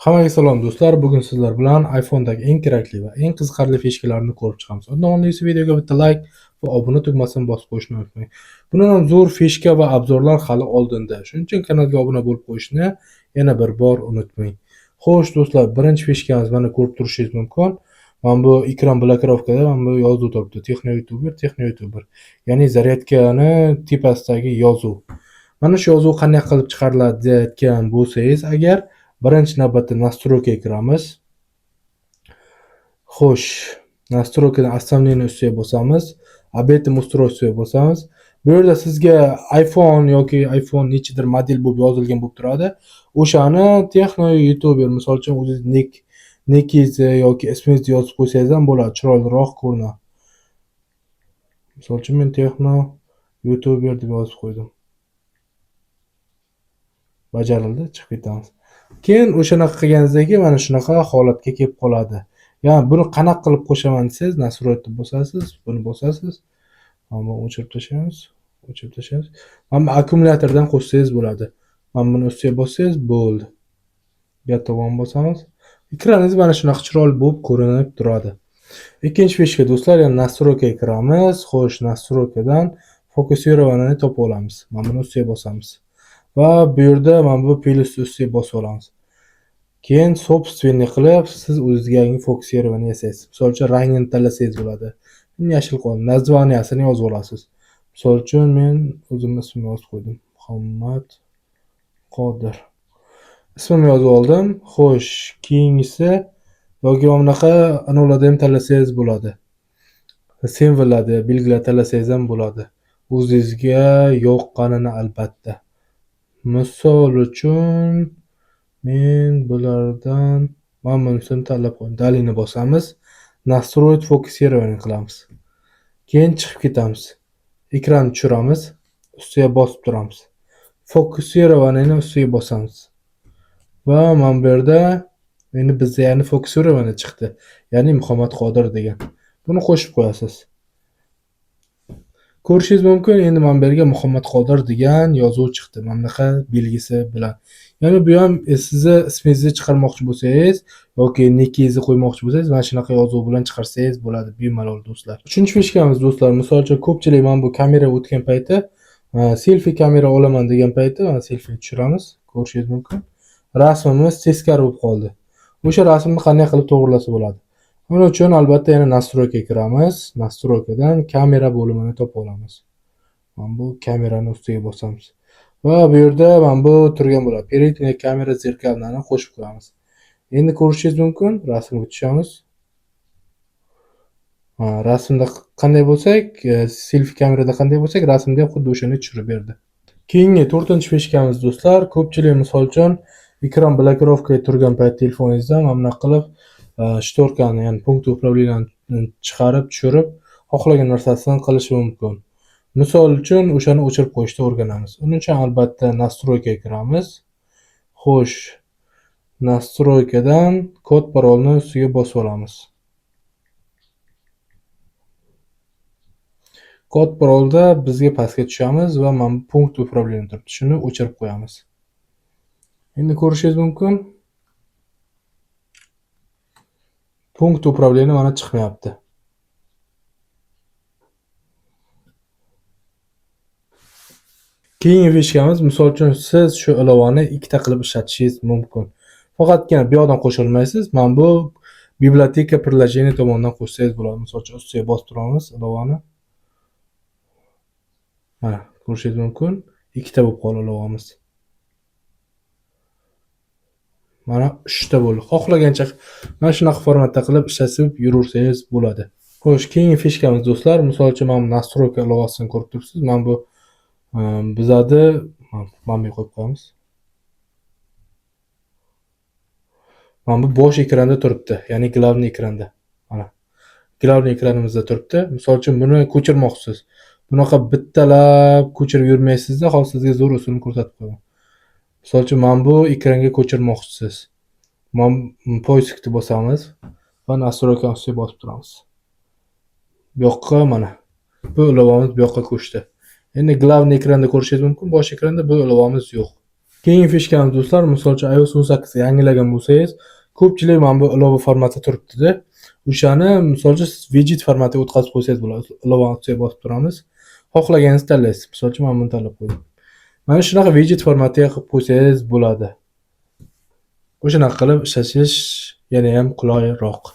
Hammaga salom do'stlar. Bugun sizlar bilan iPhone'dagi eng kerakli va eng qiziqarli fishkalarni ko'rib chiqamiz. Undan oldin esa videoga bitta like va obuna tugmasini bosib qo'yishni unutmang. Bundan ham zo'r fishka va obzorlar hali oldinda. Shuning uchun kanalga obuna bo'lib qo'yishni yana bir bor unutmang. Xo'sh do'stlar, birinchi fishkamiz mana ko'rib turishingiz mumkin. Mana bu ekran blokirovkada mana bu yozuv turibdi. Texno YouTuber, Texno YouTuber. Ya'ni zaryadkani tepasidagi yozuv. Mana shu yozuv qanday qilib chiqariladi deyotgan bo'lsangiz agar birinchi navbatda настройка kiramiz. Xo'sh, настройка dan основные ustiga bosamiz. Об этом устройстве bosamiz. Bu yerda sizga iPhone yoki iPhone nechidir model bo'lib yozilgan bo'lib turadi. O'shani Texno YouTuber, misol uchun o'zingiz nickingizni yoki ismingizni yozib qo'ysangiz ham bo'ladi, chiroyliroq ko'rinadi. Misol uchun men Texno YouTuber deb yozib qo'ydim. Bajarildi, chiqib ketamiz. Keyin o'shanaqa qilganingizdan keyin mana shunaqa holatga kelib qoladi. Ya'ni buni qanaqa qilib qo'shaman desangiz, настройка deb bosasiz, buni bosasiz. Mana buni o'chirib tashlaymiz, o'chirib tashlaymiz. Mana bu akkumulyatordan qo'shsangiz bo'ladi. Mana buni ustiga bossangiz bo'ldi. Готово bosamiz. Ekraningiz mana shunaqa chiroyli bo'lib ko'rinib turadi. Ikkinchi fishka do'stlar, yana настройка ga kiramiz. Xo'sh, настройка dan fokusirованиeni topib olamiz. Mana buni ustiga bosamiz. Va bu yerda mana bu plyus ustiga bosib olamiz. Keyin собственный qilib siz o'zingizga yangi fokusирование yasaysiz. Misol uchun rangini tanlasangiz bo'ladi. Men yashil qo'ydim. Названиясini yozib olasiz. Misol uchun men o'zimni ismimni yozib qo'ydim. Muhammad Qodir. Ismimni yozib oldim. Xo'sh, keyingisi yoki mana bunaqa anavlarda ham tanlasangiz bo'ladi. Simvollarni, belgilar tanlasangiz ham bo'ladi. O'zingizga yoqqanini albatta. Misol uchun men bulardan mana bunisini tanlab qo'ydim. Далее ni bosamiz. Настроить фокусирование qilamiz. Keyin chiqib ketamiz. Ekranni tushiramiz. Ustiga bosib turamiz. Fokusirованиeni ustiga bosamiz. Va mana bu yerda endi bizda ya'ni fokusирование chiqdi. Ya'ni Muhammad Qodir degan. Buni qo'shib qo'yasiz. Ko'rishingiz mumkin, endi mana bu yerga Muhammad Qodir degan yozuv chiqdi. Mana bunaqa belgisi bilan. Ya'ni bu ham sizni ismingizni chiqarmoqchi bo'lsangiz yoki nickingizni qo'ymoqchi bo'lsangiz, mana shunaqa yozuv bilan chiqarsangiz bo'ladi bemalol do'stlar. Uchinchi fishkamiz do'stlar, misol uchun ko'pchilik mana bu kamera o'tgan payti, selfie kamera olaman degan payti mana selfie tushiramiz, ko'rishingiz mumkin. Rasmimiz teskari bo'lib qoldi. O'sha rasmni qanday qilib to'g'rilasa bo'ladi? Buning uchun albatta yana настройка ga kiramiz. Настройка dan kamera bo'limini topib olamiz. Mana bu kamerani ustiga bosamiz. Va bu yerda mana bu turgan bo'ladi. Передняя kamera зеркальныйni qo'shib qo'yamiz. Endi ko'rishingiz mumkin, rasmga tushamiz. Ha, rasmda qanday bo'lsak, selfie kamerada qanday bo'lsak, rasmda ham xuddi o'shani tushirib berdi. Keyingi to'rtinchi fishkamiz do'stlar, ko'pchilik misol uchun ekran blokirovkaga turgan payt telefoningizda mana bunaqa qilib, шторка ni, ya'ni пункт управления ni chiqarib, tushirib, xohlagan narsasini qilishi mumkin. Misol uchun o'shani o'chirib qo'yishni o'rganamiz. Uning uchun albatta настройка ga kiramiz. Xo'sh, настройка dan kod parolni ustiga bosib olamiz. Kod parolda bizga pastga tushamiz va mana bu пункт управления turibdi. Shuni o'chirib qo'yamiz. Endi ko'rishingiz mumkin. Пункт управления mana chiqmayapti. Keyingi fishkamiz, misol uchun siz shu ilovani ikkita qilib ishlatishingiz mumkin. Faqatgina bu yoqdan qo'sha olmaysiz. Mana bu biblioteka приложение tomonidan qo'shsangiz bo'ladi. Misol uchun ustiga bosib turamiz ilovani. Mana ko'rishingiz mumkin, ikkita bo'lib qoldi ilovamiz. Mana uchta bo'ldi. Xohlagancha mana shunaqa formatda qilib ishlatib yuraversangiz bo'ladi. Xo'sh, keyingi fishkamiz do'stlar, misol uchun mana bu настройка ilovasini ko'rib turibsiz. Mana bu, bizada mana bu qo'yib qo'yamiz. Mana bu bosh ekranda turibdi, ya'ni главный ekranda. Mana главный ekranimizda turibdi. Misol uchun buni ko'chirmoqchisiz. Bunaqa bittalab ko'chirib yurmaysizda, hozir sizga zo'r usulni ko'rsatib qo'yaman. Misol uchun mana bu ekranga ko'chirmoqchisiz. Mana поиск ni bosamiz va настройка ustiga bosib turamiz. Bu yoqqa mana bu ilovamiz bu yoqqa ko'chdi. Endi главный ekranda ko'rishingiz mumkin, bosh ekranda bu ilovamiz yo'q. Keyingi фишка miz, do'stlar, misol uchun, iOS 18 yangilagan bo'lsangiz, ko'pchilik mana bu ilova formatda turibdi-da. O'shani, misol uchun, siz widget formatiga o'tkazib qo'ysangiz bo'ladi. Ilovani ustiga bosib turamiz. Xohlaganingizni tanlaysiz. Misol uchun, mana buni tanlab qo'ydim. Mana shunaqa widget formatiga qilib qo'ysangiz bo'ladi. O'shanaqa qilib ishlashish yana ham qulayroq.